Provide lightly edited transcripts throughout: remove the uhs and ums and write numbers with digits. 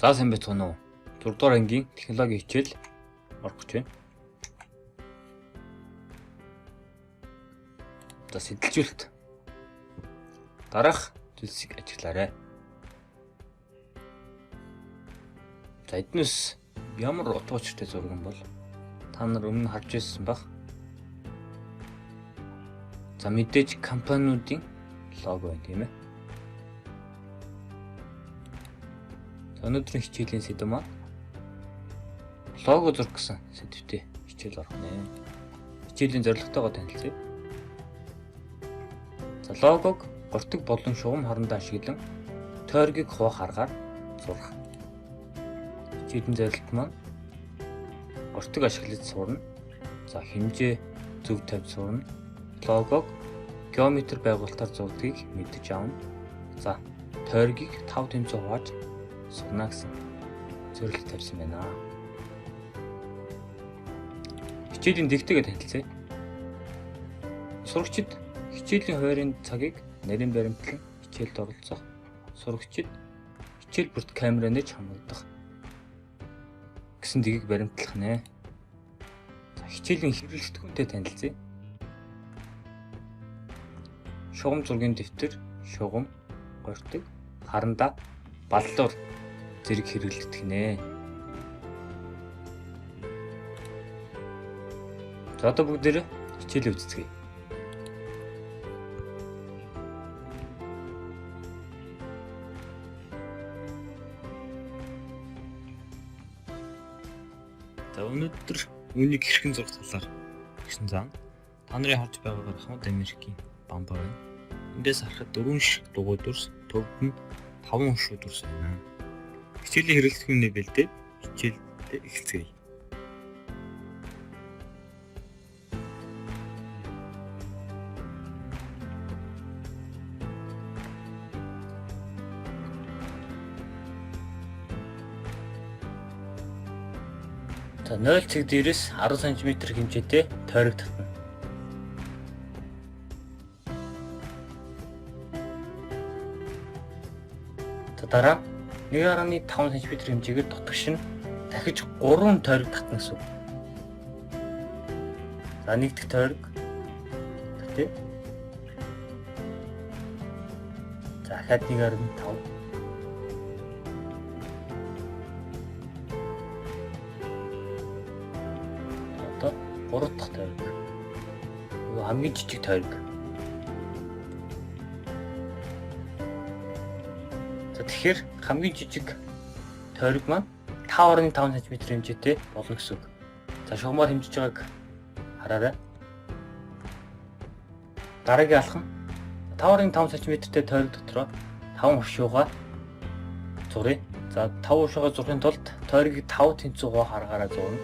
За сайн байцгаана уу. 6 дугаар ангийн технологийн хичээл орох гэж байна. За сэтэлжүүлэлт. Дараах зүйлсийг ажиглаарай. За эднээс ямар утга учиртай зураг юм бол та нар өмнө харж ирсэн байх. За мэдээж компаниудын лого байна тийм ээ. Өнөөдрийн хичээлийн сэдэв маань лого зураг гэсэн сэдвтэй хичээл орох нэ. Хичээлийн зорилготойгоо танилцъя. За логог гортог болон шугам хоорондоо ашиглан тойргийг хуваах аргаар зурах. Хичээлийн зорилт маань гортог ашиглаж сурна. За хэмжээ зөв тавьж сурна. Логог геометр байгуулалтаар зурдгийг мэдэж авна. За тойргийг 5 тэнцүү хувааж сурна гэсэн зорилт тавьсан байна. Хичээлийн дэгтэйгээ танилцъя. Сурагчид хичээлийн хуваарийн цагийг нарийн баримтлан хичээлд оролцох. Сурагчид хичээл бүрт камераны ч хамрагдах гэсэн дэгийг баримтлах нэ. За хичээлийн хэрэглэгдэхүүнтэй танилцъя. Шугам зургийн дэвтэр, шугам, гортог, харандаа, баллуур зэрэг хэрэглэгдэх нэ. За одоо бүгдээрээ хичээлээ үздэцгээе. За өнөөдөр үүнийг хэрхэн зурах талаар гэсэн зан. Та нарын харж байгаагаар Хавд Америкийн бамбар байна. Эндээс харахад 4 шиг дугуй дүрс, төвд нь 5 шуу дүрс байна. Хичээлийн хэрэглэгдэхүүнээ бэлдээд хичээлдээ эхэлцгээе. За 0 цэг дээрээс 10 см хэмжээтэй тойрог татна. За дараа 1.5 см хэмжээгээр дутагш нь дахиж 3 тойрог татна гэсэн үг. За нэг дэх тойрог татъя. За дахиад 1.5. Одоо 3 дахь тойрог. Нөгөө хамгийн жижиг тойрог. За тэгэхээр хамгийн жижиг тойрог маань 5.5 см хэмжээтэй болно гэсэн үг. За шугамар хэмжиж байгааг хараарай. Дараагийн алхам 5.5 см-тэй тойрог дотроо 5 хушууга зуръя. За 5 хушууга зурхын тулд тойргийг 5 тэнцүү хуваах аргаараа зурна.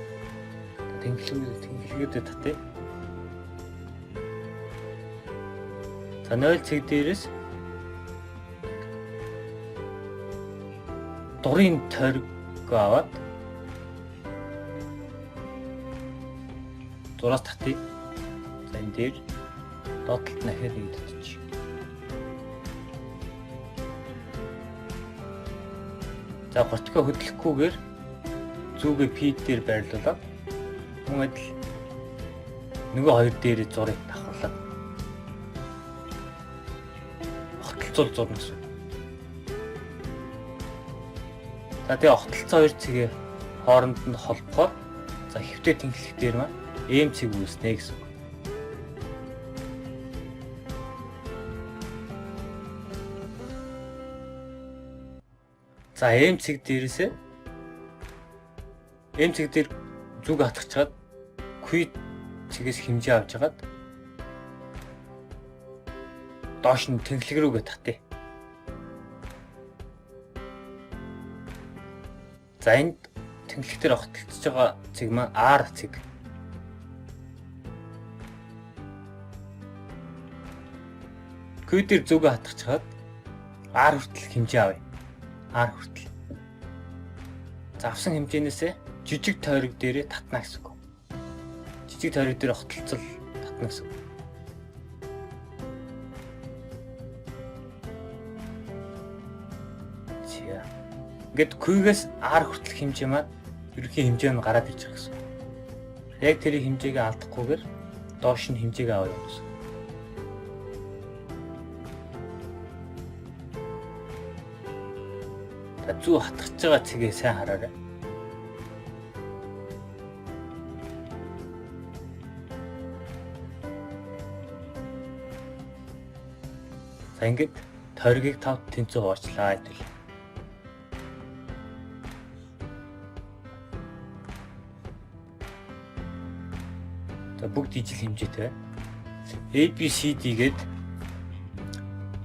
Тэнхлэгүүдээ татъя. За 0 цэг дээрээс дурын тойрог аваад зураас татъя. За энэ дээр доод талд нь ахиад нэг татчих. За гортгоо хөдлөхгүйгээр зүгээ P дээр байрлуулад мөн адил нөгөө хоёр дээрээ зурыг давхарлаад огтлцол зурна гэсэн. За тэгээ огтлцоо хоёр цэгээ хооронд нь холбохоор за хэвтэй тэнхлэг дээр маань M цэг үүснэ гэсэн үг. За M цэг дээрээсээ M цэг дээр зүг хатгачаад Q цэгээс хэмжээ авч хагаад доош нь тэнхлэг рүүгээ татъя. За энд тэнхлэг дээр огтлцож байгаа цэг маань R цэг. Q дээр зүгээ хатгачаад R хүртэл хэмжээ авъя. R хүртэл. За авсан хэмжээнээсээ жижиг тойрог дээрээ татна гэсэн үг. Жижиг тойрог дээр огтлцол татна гэсэн үг. За. Ингээд Q-гээс R хүртэлх хэмжээ маань ерөнхий хэмжээ нь гараад ирж байгаа гэсэн. Яг тэр хэмжээгээ алдахгүйгээр доош нь хэмжээгээ аваа явна гэсэн. За зүү хатгаж байгаа цэгээ сайн хараарай. За ингээд тойргийг 5 тэнцүү хуваачлаа хэдүүл. За бүгд ижил хэмжээтэй. A B C D гээд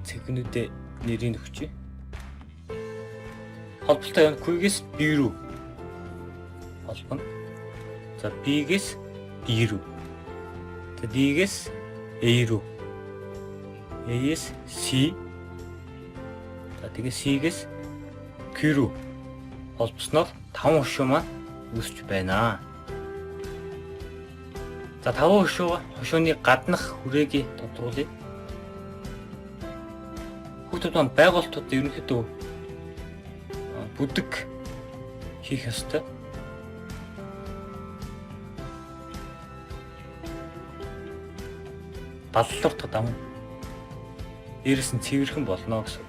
цэгнүүдээ нэрийг өгчээ. Холболтой юм Q-гээс B рүү холбоно. За B-гээс D рүү. За D-гээс A рүү. A-с C. За тэгээ C-гээс Q рүү холбосноор 5 хошуу маань үүсч байна. За 5 хошууны гаднах хүрээгийг тодруулъя. Хүүхдүүд маань байгууллагууд ерөнхийдөө бүдэг хийх ёстой. Баллууртад ам. Дээрээс нь цэвэрхэн болно гэсэн.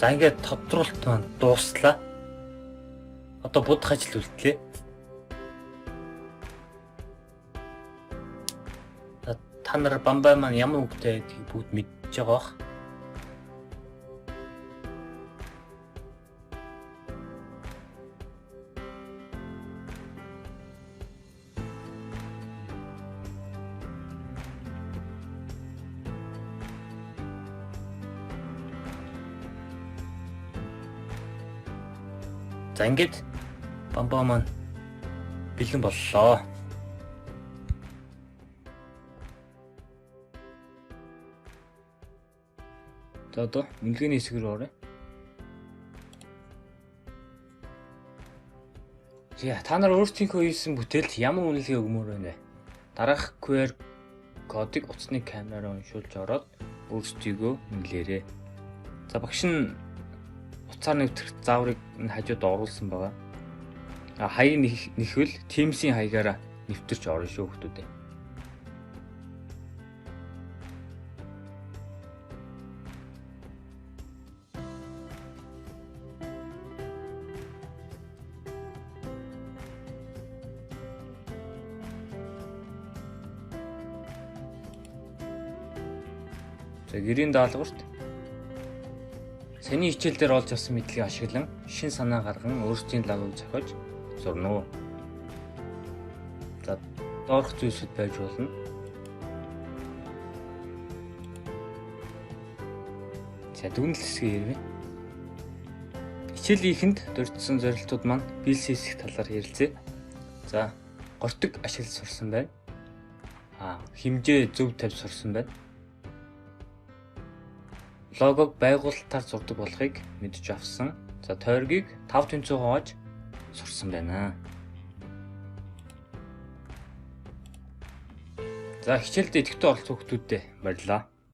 За ингээд тодруулалт маань дууслаа. Одоо будах ажил үлдлээ. За та нар бамбай маань ямар өнгөтэй гэдгийг бүгд мэдж байгаа бах. За ингээд бамбаа маань бэлэн боллоо. За одоо үнэлгээний хэсэг рүү оръё. За та нар өөрсдийнхөө хийсэн бүтээлд ямар үнэлгээ өгмөр байна вэ? Дараах QR кодыг утасны камераар уншуулж ороод өөрсдийгөө үнэлээрэй. За багш нь утсаар нэвтрэх зааврыг энэ хажууд оруулсан байгаа. Хаяг нэхвэл Teams-ийн хаягаараа нэвтэрч орно шүү хүмүүдээ. За гэрийн даалгаварт саяны хичээл дээр олж авсан мэдлэгийг ашиглан шин санаа гарган өөрсдийн логог зохиож зурна уу. За доорх зүйлсүүд байж болно. За дүгнэлт хэсгийг ярив. Хичээлийн эхэнд дурдсан зорилтууд маань биелсэн хэсэг талаар ярилцъя. За гортог ашиглаж сурсан байна. Хэмжээ зөв тавьж сурсан байна. Логог байгуулалтаар зурдаг болохыг мэдж авсан. За тойргийг 5 тэнцүү хувааж сурсан байна. За хичээлдээ идэвхтэй оролцсон хүмүүстээ баярлалаа.